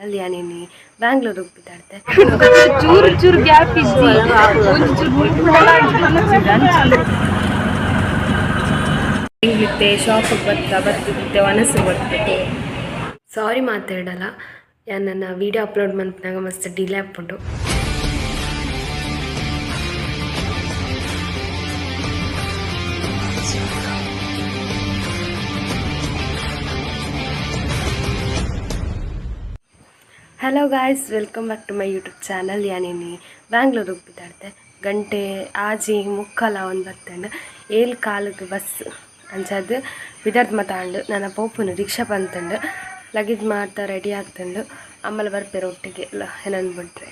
ಅಲ್ಲಿ ಯಾನೇನಿ ಬ್ಯಾಂಗ್ಳೂರಿಗೆ ಬಿದ್ದಾಡ್ತೆ ಚೂರು ಚೂರು ಗ್ಯಾಪ್ ಇದ್ದಿ ಎಂಗ್ಲಿತ್ತೆ ಶಾಪಿಗೆ ಬರ್ತಾ ಬರ್ತಿದ್ದೆ ಮನಸ್ಸು ಬರ್ತದೆ. ಸಾರಿ ಮಾತಾಡಲ್ಲ, ನನ್ನ ವೀಡಿಯೋ ಅಪ್ಲೋಡ್ ಮನ್ಪನಾಗ ಮಸ್ತ್ ಡಿಲೇ ಆಪುಂಡು. Hello guys, welcome back to my YouTube channel. ಯಾನೇನಿ ಬ್ಯಾಂಗ್ಳೂರಿಗೆ ಬಿದ್ದಾಡ್ತೆ. ಗಂಟೆ ಆಜಿ ಮುಕ್ಕಲ ಒಂದು ಬರ್ತಂಡು, ಏಳು ಕಾಲಿಗೆ ಬಸ್ ಅಂಚಾದ್ ಬಿದರ್ದು ಮತಾಂಡು. ನನ್ನ ಪೋಪುನು ರಿಕ್ಷಾ ಬಂತಂಡು, ಲಗೇಜ್ ಮಾತಾ ರೆಡಿ ಆಗ್ತಂಡು. ಆಮೇಲೆ ಬರ್ಪೇರು ಒಟ್ಟಿಗೆ ಎಲ್ಲ ಏನನ್ ಬಿಟ್ರೆ.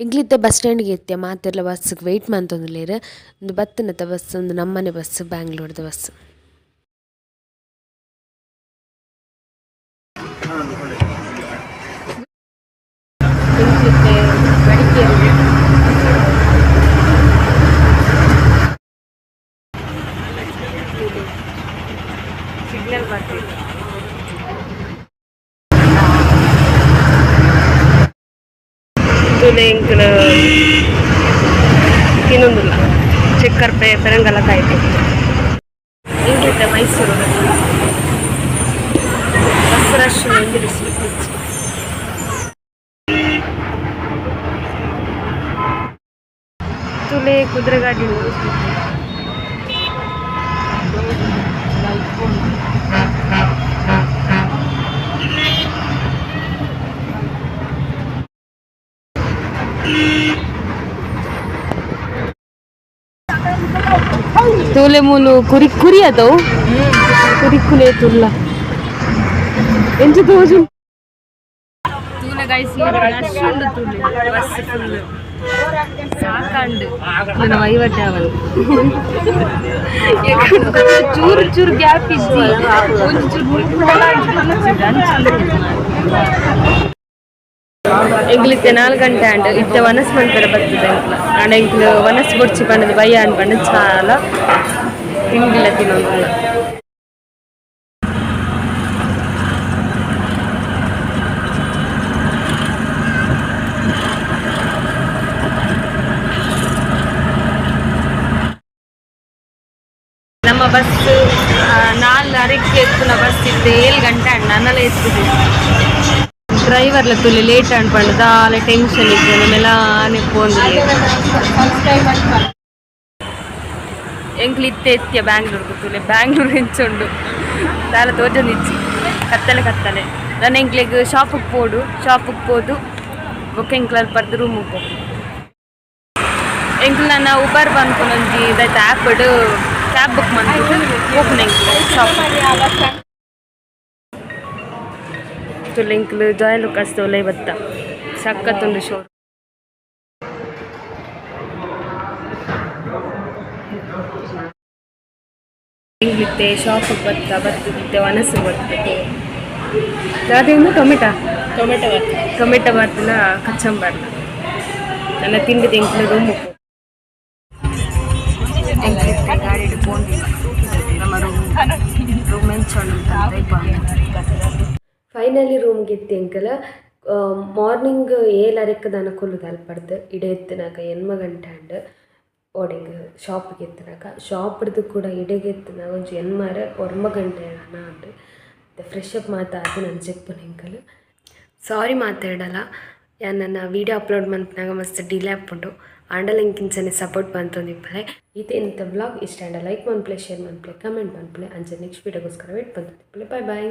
ಎಂಕ್ಲಿತ್ತೆ ಬಸ್ ಸ್ಟ್ಯಾಂಡ್ಗೆ ಎತ್ತೆ ಮಾತೆರ್ಲ ಬಸ್ಗೆ ವೆಯ್ಟ್ ಮಂತೊಂದುಲ್ಲೆರ್. ಉಂದು ಬತ್ತಿನತ ಬಸ್, ಉಂದು ನಮ್ಮನೆ ಬಸ್, ಬ್ಯಾಂಗ್ಳೂರ್ದ ಬಸ್. ಎಂಕ್ಲಿತ್ತೆ ಮಡಿಕೇರಿ. ಸಿಗ್ನಲ್ ಬರ್ತಿತ್ತು. ತೂಲೆ ಎಂಕುಲು ತಿನ್ನೊಂದುಲ್ಲ ಚಕ್ಕರ್ಪೆ ಪೆರಂಗಲ ಕಾಯ್ತು. ಎಂಕಿತ್ತೆ ಮೈಸೂರು ಬಸ್ ರಶ್ ಇಂಗ್ಲೀಷ್. ತುಲೆ ಕುದುರೆ ಗಾಡಿ. ತೂಲೆ ಮೂಲು ಕುರಿ ಕುರಿ ಅದವು, ಕುರಿ ಕುಲೆ ತುಲ್ಲ ಎಂಚ ತೋಜು. ತೂಲೆ ಗೈಸ್, ರಶ್ ಉಂಡು ತೂಲೆ. ಬಸ್ ಫುಲ್ ಸಾಕಂಡು. ನನ್ನ ವಹಿವಟ್ಟೆ ಅವನು ಚೂರು ಚೂರು ಗ್ಯಾಪ್ ಇದ್ದಿ ಒಂಜಿ ಚೂರು. ಎಂಕ್ಲಿತ್ತೆ 4 ಗಂಟೆ ಅಂಡ್ ಇತ್ತೆ ವನಸ್ ಮನ್ಪೆರೆ ಬರ್ತದೆ ಎಂಕ್ಲ. ಆಂಡ ಎಂಕ್ಲು ವನಸ್ ಬೊಡ್ಚಿ ಪಂಡದು ಬಯ್ಯ ಅಂಡ್ ಪಂಡ ಚಾಲ ತಿಂಡಿಲ್ಲ ತಿನ್ನೊಂದಿಲ್ಲ. ನಮ್ಮ ಬಸ್ ನಾಲ್ ಅರಕ್ಕೆ ಎತ್ತುನ ಬಸ್ ಇತ್ತು, 7 ಗಂಟೆ ಅಂಡ್ ನನ್ನಲ್ಲ ಎತ್ತುದು. ಡ್ರೈವರ್ಲ ತುಲಿ ಲೇಟ್ ಅಂಡ್ ಪಂಡ ದಾಲ ಟೆನ್ಷನ್ ಇತ್ತು ಮೆಲಾನೆ ಪೋಂದು. ಎಂಕ್ಲು ಇತ್ತೆ ಎತ್ತಿಯ ಬ್ಯಾಂಗ್ಳೂರ್ ತುಲೆ. ಬ್ಯಾಂಗ್ಳೂರ್ ಎಂಚುಂಡು ದಾಲ ತೋಜೊಂದಿಜ್ಜಿ, ಕತ್ತಲೆ ಕತ್ತಲೆ. ನನ್ನ ಎಂಕ್ಲೆಗ್ ಶಾಪಿಗೆ ಪೋಡು, ಶಾಪಿಗೆ ಪೋದು ಬೊಕ್ಕ ಎಂಕ್ಲಲ್ಲಿ ಪರ್ದು ರೂಮಿಗೆ ಪೋಡು. ಎಂಕ್ಲು ನನ್ನ ಉಬರ್ ಪನ್ಪುನ ಒಂಜಿ ಇದಾಯ್ತು ಆ್ಯಪ್ ಕ್ಯಾಬ್ ಬುಕ್ ಮಂತುದು ಪೋಪುನ ಎಂಕ್ಲು ಶಾಪ್ ತುಲೆ. ಎಂಕ್ಲು ಜಾಯ್ ಲುಕಾಸ್ ತೋಲೆ ಬತ್ತ, ಸಖತ್ತುಂಡು ಶೋ. ಎಂಗ್ಲಿತ್ತೆ ಶಾಪಿಗೆ ಬತ್ತ ಬತ್ತಿತ್ತೆ ವನಸು ಬರ್ತದೆ. ಅದೇನು ಟೊಮೆಟೊ? ಟೊಮೆಟೊ ಬಾತ್. ಟೊಮೆಟೊ ಬಾತ್ನ ಕಚಂಬರ್ನ. ನನ್ನ ತಿಂಡಿ ಎಂಕ್ಲು ರೂಮ್. ಎಂಕ್ಲಿತ್ತೆ ಗಾಡಿಡ್ ಪೋಂದಿಲ್ಲ. ನಮ್ಮ ರೂಮ್ ರೂಮ್ ಎಂಚುಂಡು. ಫೈನಲಿ ರೂಮ್ಗೆ ಇತ್ತು ಎಂಕಲ. ಮಾರ್ನಿಂಗ್ ಏಳರಕ್ಕೆ ದಾನ ಕುಲ್ಲುದು ಅಲ್ಪಡ್ದು ಇಡೆ ಎತ್ತಿನಾಗ 8 ಗಂಟೆ ಅಂಡ್. ಓಡೆಗ್ ಶಾಪ್ಗೆ ಎತ್ತಿನಾಗ, ಶಾಪ್ಡ್ದು ಕೂಡ ಇಡೆಗೆ ಎತ್ತಿನಾಗ ಒಂಜಿ ಎನ್ಮರೆ 9 ಗಂಟೆ ಅಂಡ್. ಫ್ರೆಶ್ ಅಪ್ ಮಾತಾದು ನಾನು ಜೆಪ್ಪುನ ಎಂಕಲ್. ಸಾರಿ ಮಾತಾಡಲ್ಲ, ಯಾನ್ ನನ್ನ ವೀಡಿಯೋ ಅಪ್ಲೋಡ್ ಮನ್ಪನಾಗ ಮಸ್ತ್ ಡಿಲೇ ಆಪುಂಡು. ಆಂಡಲ ಎಂಕಿಂಚನೆ ಸಪೋರ್ಟ್ ಮಂತೊಂದಿಪ್ಪಲೆ. ಇತ್ತೆ ಇಂತ ವ್ಲಾಗ್ ಇಷ್ಟ ಆಂಡ ಲೈಕ್ ಮನ್ಪುಲೆ, ಶೇರ್ ಮನ್ಪುಲೆ, ಕಮೆಂಟ್ ಮನ್ಪುಲೆ. ಅಂಚ ನೆಕ್ಸ್ಟ್ ವೀಡಿಯೋಗೋಸ್ಕರ ವೇಟ್ ಮಂತೊಂದಿಪ್ಪಲೆ. Bye boy.